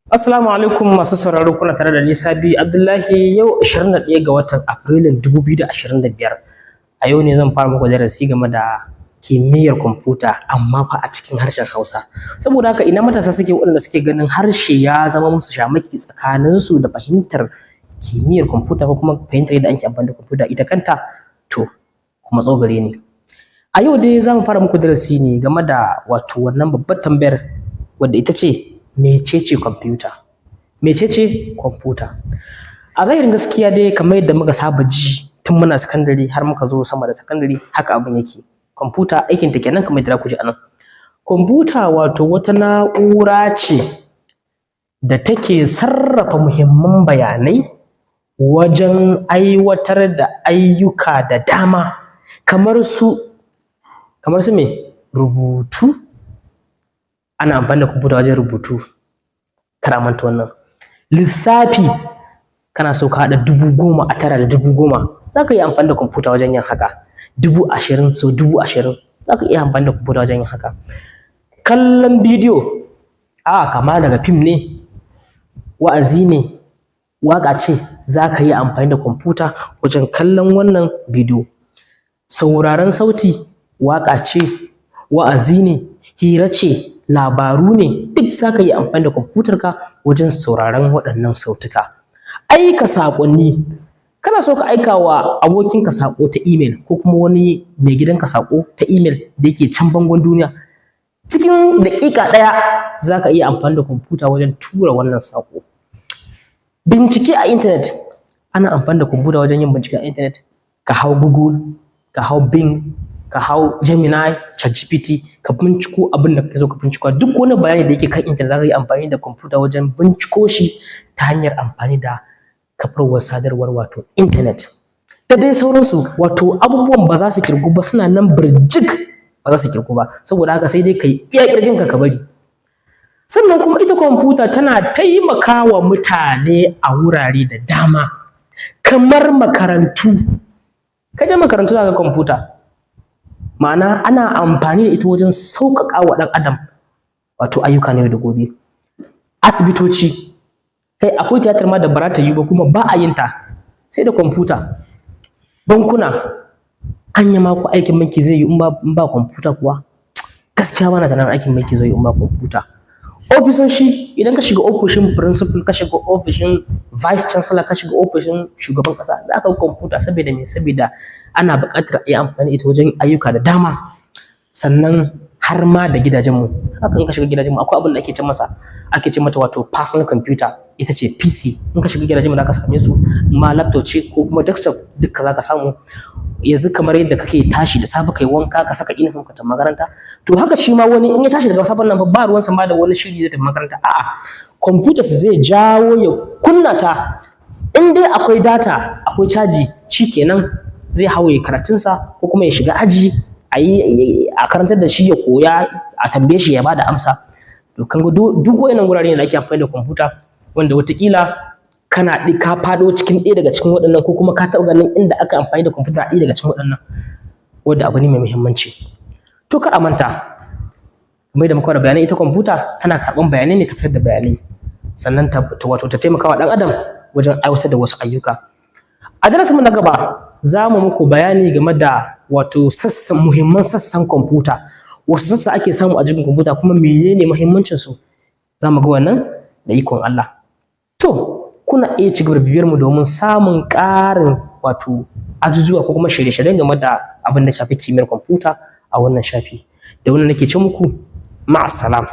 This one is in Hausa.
Assalamu alaikum masu sauraro, kuna tare da ni Sabi Abdullahi, yau 21 ga watan Afrilun 2025. A yau ne zan fara muku darasi game da kimiyyar kwamfuta, amma fa a cikin harshen Hausa. Saboda haka, ina matasa suke waɗanda suke ganin harshe ya zama musu shamaki tsakaninsu da fahimtar kimiyyar kwamfuta ko kuma fahimtar yadda ake amfani da kwamfuta ita kanta? To, ku matso gare ni. A yau dai za mu fara muku darasi ne game da wato wannan babbar tambayar, wadda ita ce: mecece kwamfuta? Mecece kwamfuta? A zahirin gaskiya dai, kamar yadda muka saba ji tun muna sakandare har muka zo sama da sakandare, haka abin yake. Kwamfuta aikinta kenan, kamar yadda za ku ji a nan. Kwamfuta wato wata na'ura ce da take sarrafa muhimman bayanai wajen aiwatar da ayyuka da dama, kamar su me? Rubutu, ana amfani da kwamfuta wajen rubutu, kar a manta wannan. Lissafi, kana so ka haɗa 10,000 a tara da 10,000, za ka iya amfani da kwamfuta wajen yin haka. 20,000 sau 20,000, za ka iya amfani da kwamfuta wajen yin haka. Kallon bidiyo, a'a, kama daga fim ne, wa'azi ne, waƙa ce, za ka iya amfani da kwamfuta wajen kallon wannan bidiyo. Sauraron sauti, waƙa ce, wa'azi ne, hira ce, labaru ne, duk za ka iya amfani da kwamfutarka wajen sauraron waɗannan sautuka. Aika saƙonni, kana so ka aika wa abokinka saƙo ta email ko kuma wani mai gidanka saƙo ta email da yake can bangon duniya, cikin daƙiƙa ɗaya za ka iya amfani da kwamfuta wajen tura wannan saƙo. Bincike a intanet, ana amfani da kwamfuta wajen yin bincike a intanet, ka hau Google, ka hau Bing, ka hau Gemini, ChatGPT, ka binciko abin da kake so ka binciko. Duk wani bayani da yake kan intanet, za ka yi amfani da kwamfuta wajen binciko shi ta hanyar amfani da kafar sadarwar, wato intanet. Da dai sauransu, wato abubuwan ba za su kirgu ba, suna nan birjik, ba za su kirgu ba. Saboda haka, sai dai ka yi iya kirginka ka bari. Sannan kuma ita kwamfuta tana taimakawa mutane a wurare da dama, kamar makarantu. Ka je makarantu, za ka ga kwamfuta, ma'ana ana amfani da ita wajen sauƙaƙa wa ɗan adam wato ayyuka na yau da gobe. Asibitoci, kai, akwai tiyatar ma da ba za ta yiwu ba, kuma ba a yin ta sai da kwamfuta. Bankuna, anya ma ko aikin banki zai yiwu in ba kwamfuta kuwa? Gaskiya bana tunanin aikin banki zai yiwu in ba kwamfuta. Ofisoshi, idan ka shiga ofishin principal, ka shiga ofishin vice chancellor, ka shiga ofishin shugaban ƙasa, za ka ga kwamfuta. Saboda me? Saboda ana buƙatar a yi amfani da ita wajen ayyuka da dama. Sannan har ma da gidajenmu haka, in ka shiga gidajenmu akwai abin da ake ce masa, ake ce mata wato personal computer, ita ce PC. In ka shiga gidajenmu za ka same su, ma laptop ce ko kuma desktop, dukka za ka samu. Yanzu kamar yadda kake tashi da safe, kai wanka, ka saka uniform, ka tafi makaranta, to haka shi ma wani in ya tashi daga safen nan fa, ba ruwansa ma da wani shiri zai tafi makaranta. A'a, kwamfutar zai jawo ya kunna ta, in dai akwai data, akwai caji, shikenan, zai hau ya karatunsa ko kuma ya shiga aji a yi a karantar da shi, ya koya, a tambaye shi ya bada amsa. To, kan ga duk wayannan wurare ne da ake amfani da kwamfuta, wanda watakila kana ka faɗo cikin ɗaya daga cikin waɗannan, ko kuma ka taɓa ganin inda aka amfani da kwamfuta a ɗaya daga cikin waɗannan, wanda abu ne mai muhimmanci. To, kar a manta, kamar yadda muka fara bayanai, ita kwamfuta tana karɓan bayanai ne ta fitar da bayanai, sannan ta wato ta taimaka wa ɗan adam wajen aiwatar da wasu ayyuka. A darasinmu na gaba za mu muku bayani game da wato sassan, muhimman sassan kwamfuta, wasu sassa ake samu a jikin kwamfuta, kuma menene muhimmancin su. Za mu ga wannan da ikon Allah. To, kuna iya ci gaba da bibiyar mu domin samun ƙarin wato ajujuwa ko kuma shirye-shirye game da abin da shafi kimiyyar kwamfuta a wannan shafi. Da wannan nake ce muku ma'assalam.